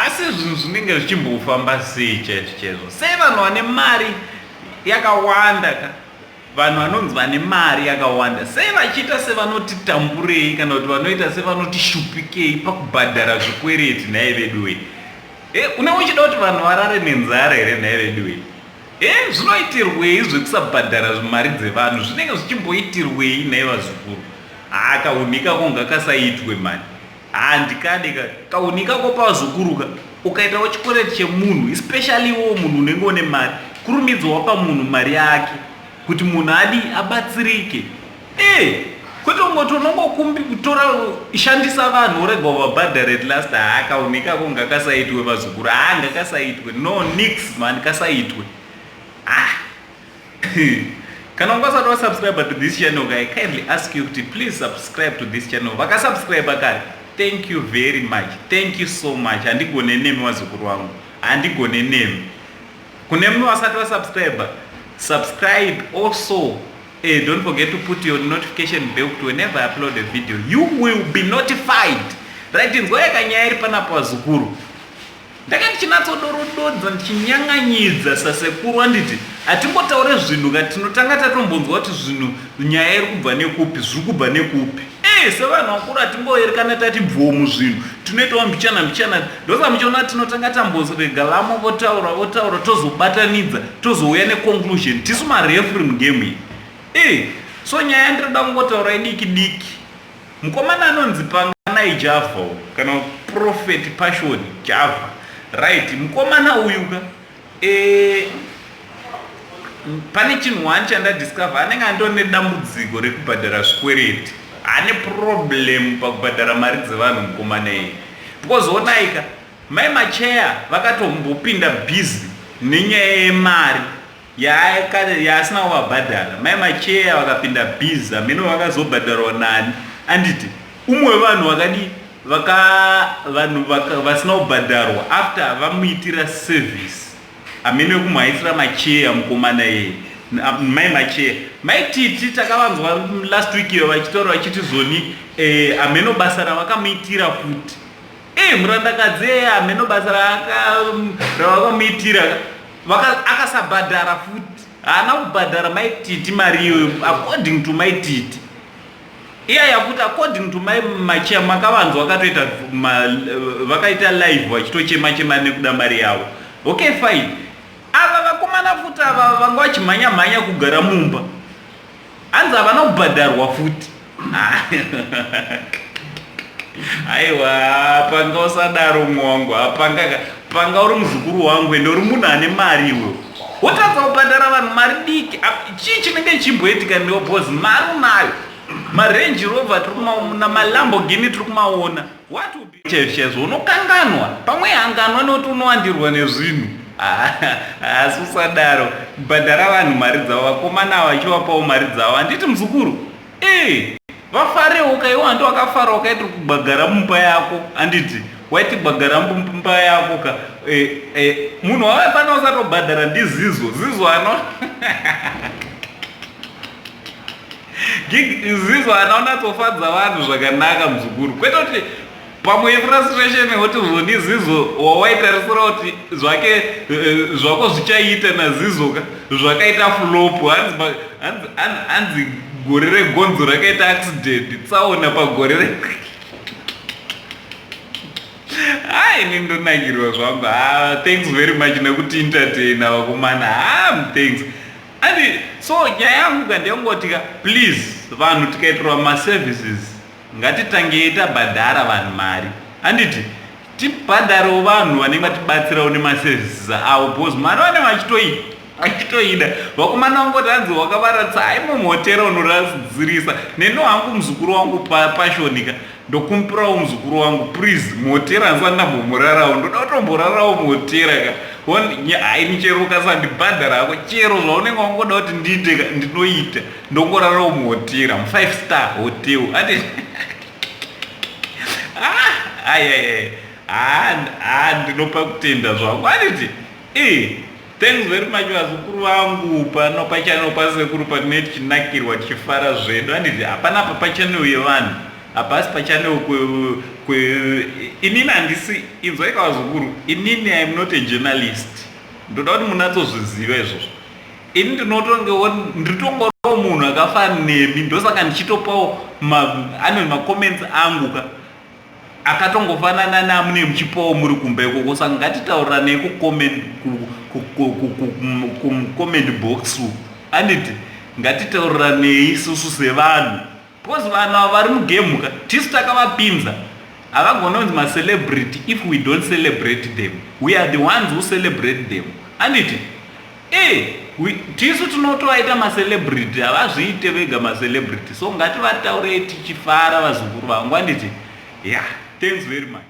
Asi zvinhu zvinenge zvichimbofamba sei chaizvo chaizvo? Sei vanhu vane mari yakawanda ka? Vanhu vanonzi vane mari yakawanda sei vachiita sevanoti tamburei kana kuti vanoita sevanoti shupikei pakubhadhara zvikwereti nhai veduwe? E, unenge uchida kuti vanhu varare nenzara here nhai veduwe? E, zvinoitirwei zvekusabhadhara mari dzevanhu zvinenge zvichimboitirwei nhai vazukuru? Haa, kaunhu ikako ngakasaitwe mani. Handikade ka kaunhu ikako pavazukuru ka. Ukaitawo chikwereti chemunhu, especially iwewo munhu unenge une mari, kurumidza wapa munhu mari yake kuti munhu adi abatsirike. Eh, kwete kungoti unongokumbi kutora shandisa vanhu worega uvabhadhare at last. Haa, kaunhu ikako ngakasaitwe vazukuru. Haa, ngakasaitwe. No nix man, kasaitwe. Ah. Kana unga usati wasubscribe to this channel, I kindly ask you to please subscribe to this channel. Vakasubscribe kare, thank you very much, thank you so much. Handigone nemi vazukuru vangu, handigone nemi. Kune mumwe vasati vasubscribe, subscribe also. Hey, don't forget to put your notification bell to whenever I upload a video you will be notified. Right, inzwa yakanyaya iri panapa vazukuru. Ndanga ndichinatsodorododza ndichinyang'anyidza sasekuru anditi hatimbotaure zvinhu ka, tinotanga tatombonzwa kuti zvinhu nyaya iri kubva nekupi, zviri kubva nekupi. Ee, sevanhu vakuru hatingoerekana tati bvomu zvinhu, tinoitawo mbichana mbichana. Ndosaka muchiona tinotanga tamborega vamwe votaura votaura, tozobatanidza, tozouya neconclusion. Tisu marefri mugame iyi. Ee, so nyaya yandinoda kungotaura idiki diki. Mukomana anonzi Panganai Java uyu, kana Prophet Passion Java. Right, mukomana uyu ka e, pane chinhu one chandadiscover, anenge andori nedambudziko rekubhadhara zvikwereti. Ane problem pakubhadhara mari dzevanhu mukomana iye. Because onaika, mai Macheya vakatombopinda busy nenyaya yemari yaasina kuvabhadhara. Mai Macheya vakapinda busy, hameno vakazobhadharwa nani. Anditi umwe wevanhu vakadi vaka vanhu vasina kubhadharwa after vamuitira service, hameno yekumhaisira macheya mukomana iyeye, mai Macheya. Mai Titi takavanzwa last week iyo vachitaura vachiti zoni hameno basa ravakamuitira futi. Murandakadzi eye hameno basa ravakamuitira, akasabhadhara futi, haana kubhadhara mai Titi mari iyoyo according to mai Titi iyaya futi. According to mai Macheya, makavanzwa vakatoita vakaita live vachitochema chema nekuda mari yavo. Okay, fine. Ava vakomana futi ava vanga vachimhanya mhanya kugara mumba, hanzi havana kubhadharwa futi. Aiwa, panga usadaro umwe wangu. Hapanga panga uri muzukuru wangu, ende uri munhu ane mari iwewe, wotadza kubhadhara vanhu mari diki. Chii chinenge chimboitika newe? Because mari unayo, maRange Rover tiri kumaona, maLamborghini tiri kumaona. What will be chaizvo chaizvo? Unokanganwa pamwe, hanganwa nekuti unowandirwa nezvinhu. Asi usadaro, bhadhara vanhu mari dzavo. Vakomana ava vachivapawo mari dzavo, handiti muzukuru? Ee, vafarewo kaiwo. Handi wakafara wakaiti kubhagara mumba yako? Handiti waiti bagara mumba yako ka? E, e, munhu wavafanira usatobhadhara ndiZizo. Zizo ano Zizo anaonatsofadza vanhu zvakanaka muzukuru, kwete kuti pamwe frustration woti zvoni Zizo wawaitarisira kuti zvake zvako zvichaita naZizo ka, zvakaita flop. Hanzi gore regonzo rakaita accident, tsaona pagore re. Hai, ini ndonakirwa zvangu. Ah, thanks very much nekuti entertaina vakomana. Ah, thanks. Andi so nyaya yangu ka ndeyongoti ka, please, vanhu tikaitirwa maservices ngatitangei tabhadhara vanhu mari, handiti? Tibhadharewo vanhu vanenge vatibatsirawo nemaservices avo, because mari vanenge vachitoida. Vakomana vangoti hanzi wakavaratsa haimo muhotera unoradzirisa. Neno hangu muzukuru wangu Passionika, ndokumbirawo muzukuru wangu, please, muhotera handisati ndambomurarawo, ndoda kutomborarawo muhotera ka. Haini chero ukasandibhadhara hako, chero zvaunenge wangoda kuti ndiite ka, ndinoita. Ndongorarawo muhotera, mu5 star hotel ati. Aiai, ha, ndinopa kutenda zvangu, anditi? E, thanks very much vazukuru vangu. Pano pachannel pasekuru patinee tichinakirwa, tichifara zvedu, handiti? Hapana pa pachannel yevanhu, hapasi pachannel. Inini handisi, inzwai kavazukuru, inini I am not a journalist. Ndoda kuti munatsozviziva izvozvo. Ini ndinotongewo, nditongoriwo munhu akafanana nemi, ndosaka ndichitopawo anonzi macomments angu ka akatongofanana namune muchipawo muri kumba ikoko. Saka ngatitaurirane kucomment box uku, anditi? Ngatitauriranei isusu sevanhu, because vanhu ava vari mugame ka, tisu takavapinza. Havagona kunzi macelebrity if we don't celebrate them. We are the ones who celebrate them, anditi? E, tisu tinotovaita macelebrity, havazviite vega macelebrity. So ngativataurei tichifara, vazukuru vangu, anditi? Yeah, thanks very much.